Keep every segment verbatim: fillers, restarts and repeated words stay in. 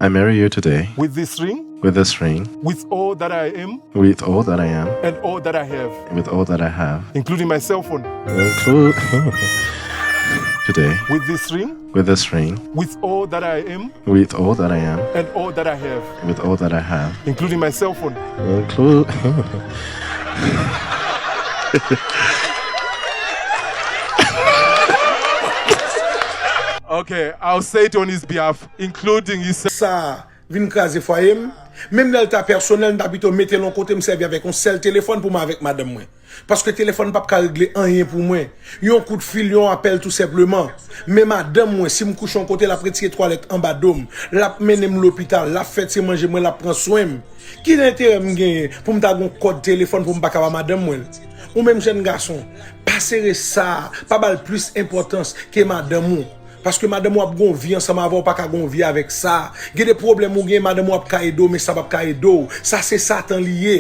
I marry you today. With this ring, With this ring, with all that I am with all that I am, and all that I have, with all that I have, including my cell phone. Include today. With this ring, With this ring, with all that I am with all that I am, and all that I have, with all that I have, including my cell phone. Include Okay, I'll say it on his behalf, including his cell Sa vin kraze fwaye m. Menm lè l ta pèsonèl, m ta pito mete l yon kote, m sèvi avèk yon sèl telefòn pou mwen avèk madanm mwen. Paske telefòn p ap ka regle anyen pou mwen. Yon kout fil, yon apèl tou senpleman. Men madanm mwen, si m kouche yon kote, l ap retire twalèt anba do m. L ap mennen m lopital, l ap fè ti manje mwen, l ap pran swen m. Ki enterè m genyen pou m ta gen yon kòd telefòn pou m pa ka ba madanm mwen l? Ou menm jèn gason, pa sere sa, pa ba l plis enpòtans ke madanm ou. Paske madanm ou ap gen yon vi ansanm avè w, ou pa ka gen yon vi avèk sa. Gen de pwoblèm ou gen, madanm ou ap ka ede w, men sa p ap ka ede w. Sa se Satan li ye.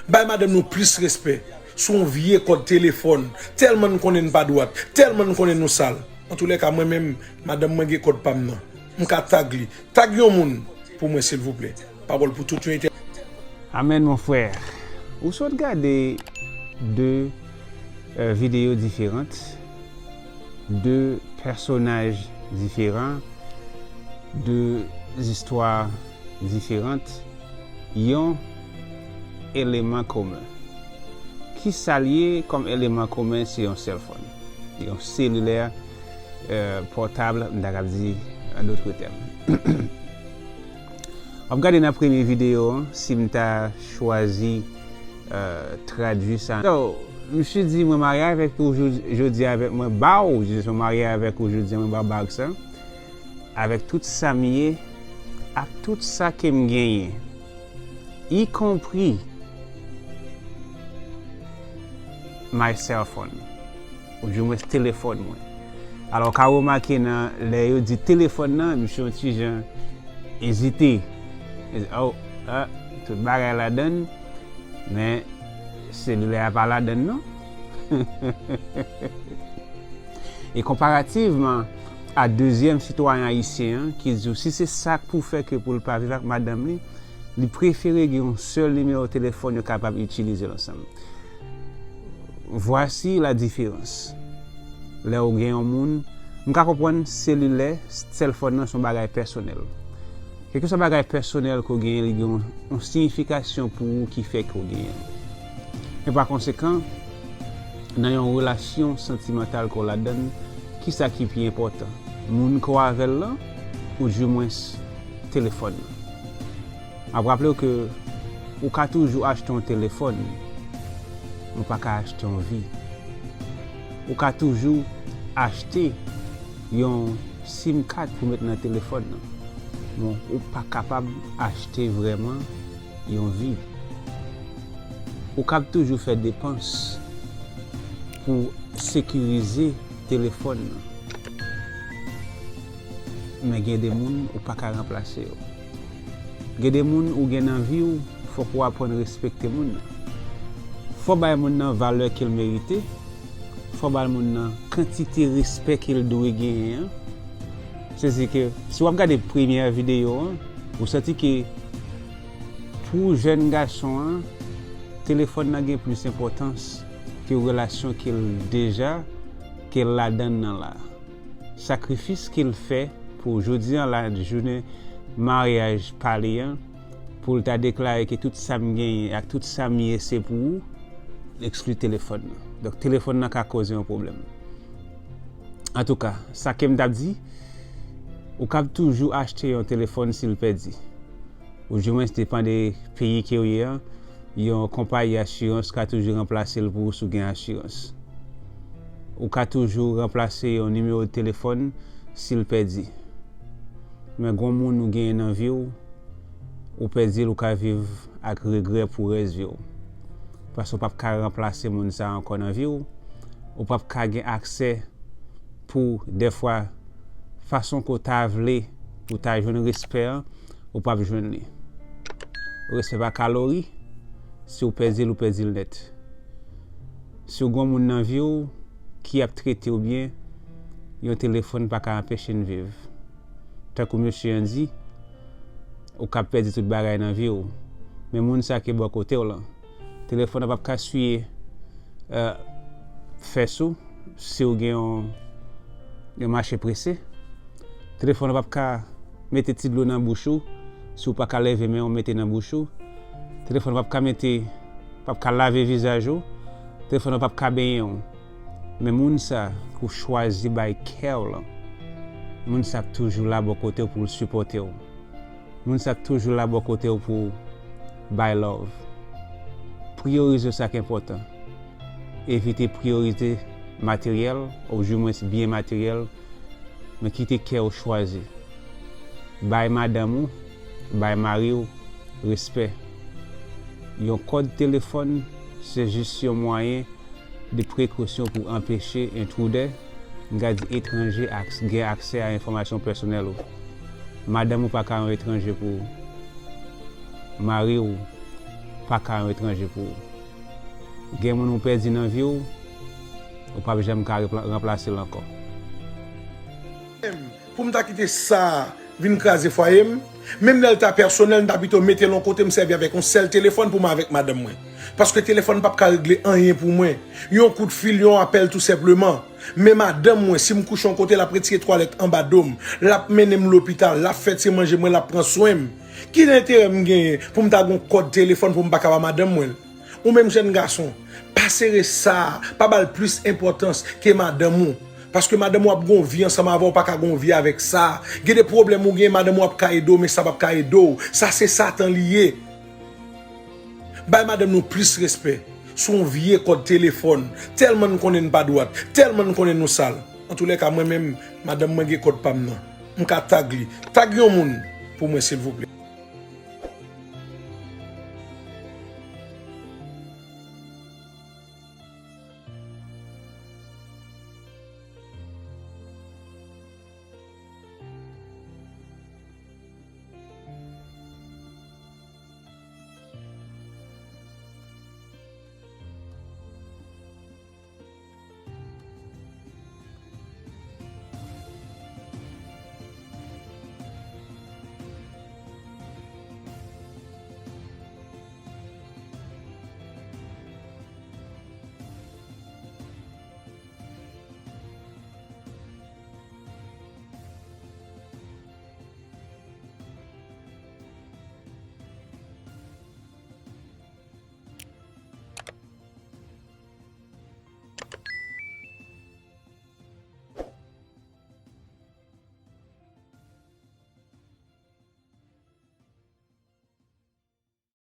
Bay madanm nou plis respè. Se yon vye kòd telefòn. Tèlman n konnen n pa dwat. Tèlman n konnen nou sal. Antoulèka, mwen menm, madanm mwen gen kòd pa m nan. M ka tag li. Tag yon moun pou mwen, silvouplè. Pawòl pou tout yon etè. Amèn, mon frè. Ou sot gade de euh, videyo diferan, de pèsonaj diferan, de zistwa diferan, yon eleman komen. Kisa l ye kòm eleman komen? Se yon sèlfòn, yon selilè euh, pòtab, m ta kab di an dòt tèm. W ap gade nan premye videyo an, si m ta chwazi euh, tradui sa. So, misye di, mwen marye avèk ou jodi a, mwen ba w, Jezi, mwen marye avèk ou jodi a, mwen ba w bag sa, avèk tout sa m ye, ak tout sa ke m genyen, ikonpri my cell phone, oudimwens telefòn mwen. Alò, w ka remake nan lè yo di telefòn nan, misye yon ti jan ezite. Li di, oh, ah, tout bagay ladann, men selilè a pa ladann non. E konparativman a dezyèm sitwayen ayisyen an ki di w si se sa k pou fè ke pou l pa viv ak madanm li, li prefere gen yon sèl nimewo telefòn yo kapab itilize l ansanm. Voici la différence. Lè w gen yon moun, m ka konprann selilè, sèlfòn nan se yon bagay pèsonèl. Kèlkeswa bagay pèsonèl ke w genyen, li gen yon, yon siyifikasyon pou ou ki fè ke w genyen l. Men pa konsekan, nan yon relasyon santimantal ke w ladann, kisa ki pi enpòtan? Moun ke w avè l lan, oudimwens telefòn nan? M ap raple w ke ou ka toujou achte yon telefòn, men w pa ka achte yon vi. Ou ka toujou achte yon sim kat pou met nan telefòn nan, men ou pa kapab achte vrèman yon vi. Ou kab toujou fè depans pou sekirize telefòn nan. Men gen de moun ou pa ka ranplase yo. Gen de moun ou gen nan vi w, fòk ou aprann respekte moun nan. Fò w bay moun nan valè ke l merite, fò w bay moun nan kantite respè ke l dwe genyen an. Sètadi ke si w ap gade premyè videyo an, ou santi ke pou jèn gason an, telefòn nan gen plis enpòtans ke relasyon ke l deja, ke l ladann nan la. Sakrifis ke l fè pou jodi an la, jounen maryaj pa li an, pou l ta deklare ke tout sa m genyen ak tout sa m ye se pou ou, l ekskli telefòn nan. Donk, telefòn nan ka koze yon pwoblèm. Antouka, sa ke m t ap di, ou kab toujou achte yon telefòn si l pèdi. Oudimwens, depann de peyi ke w ye an, yon konpayi asirans ka toujou ranplase l pou ou si w gen asirans. Ou ka toujou ranplase yon nimewo telefòn si l pèdi. Men gon moun ou genyen nan vi w, ou pèdi l, ou ka viv ak regrè pou rès vi w. Paske w p ap ka ranplase moun sa a ankò nan vi w. Ou p ap ka gen aksè pou dèfwa fason ke w ta vle pou w ta jwenn respè an, ou p ap jwenn li. Respè pa kalori, si w pèdi l, ou pèdi l nèt. Si w gen yon moun nan vi w ki ap trete w byen, yon telefòn pa ka anpeche n viv. tankou mesye an di, ou ka pèdi tout bagay nan vi w. Men moun sa ki bò kote w lan, telefòn nan p ap ka siye, eh, fès ou si w gen yon, yon mache prese. Telefòn nan p ap ka mete ti dlo nan bouch ou si w pa ka leve men w mete nan bouch ou. Telefòn nan p ap ka mete, p ap ka lave vizaj ou. Telefòn nan p ap ka benyen w. Men moun sa k ou chwazi bay kè w lan, moun sa k toujou la bò kote w pou l sipòte w. Moun sa k toujou la bò kote w pou bay love. Priyorize sa k enpòtan. Evite priyorize materyèl, oudimwens byen materyèl, men kite kè w chwazi. Bay madanm ou, bay mari w respè. Yon kòd telefòn, se jis yon mwayen de prekosyon pou anpeche entwoudè, m ka di etranje, aks-, gen aksè a enfòmasyon pèsonèl ou. Madanm ou pa ka yon etranje pou ou. Mari w pa ka yon etranje pou ou. Gen moun ou pèdi nan vi w, ou p ap janm ka repla-, ranplase l ankò. Pou m ta kite sa vin kraze fwaye m, menm lè l ta pèsonèl, m ta pito mete l yon kote, m sèvi avèk yon sèl telefòn pou mwen avèk madanm mwen. Paske telefòn p ap ka regle anyen pou mwen. Yon kout fil, yon apèl tou senpleman. Men madanm mwen, si m kouche yon kote, l ap retire twalèt anba do m, l ap mennen m lopital, l ap fè ti manje mwen, l ap pran swen m. Ki enterè m genyen pou m ta gen yon kòd telefòn pou m pa ka ba madanm mwen l? Ou menm jèn gason, pa sere sa, pa ba l plis enpòtans ke madanm ou. Paske madanm ou ap gen yon vi ansanm avè w, ou pa ka gen yon vi avèk sa. Gen de pwoblèm ou gen, madanm ou ap ka ede w, men sa p ap ka ede w. Sa se Satan li ye. Bay madanm nou plis respè. Se yon vye kòd telefòn. Tèlman n konnen n pa dwat. Tèlman n konnen nou sal. Antoulèka, mwen menm, madanm mwen gen kòd pa m nan. M ka tag li. Tag yon moun pou mwen, silvouplè.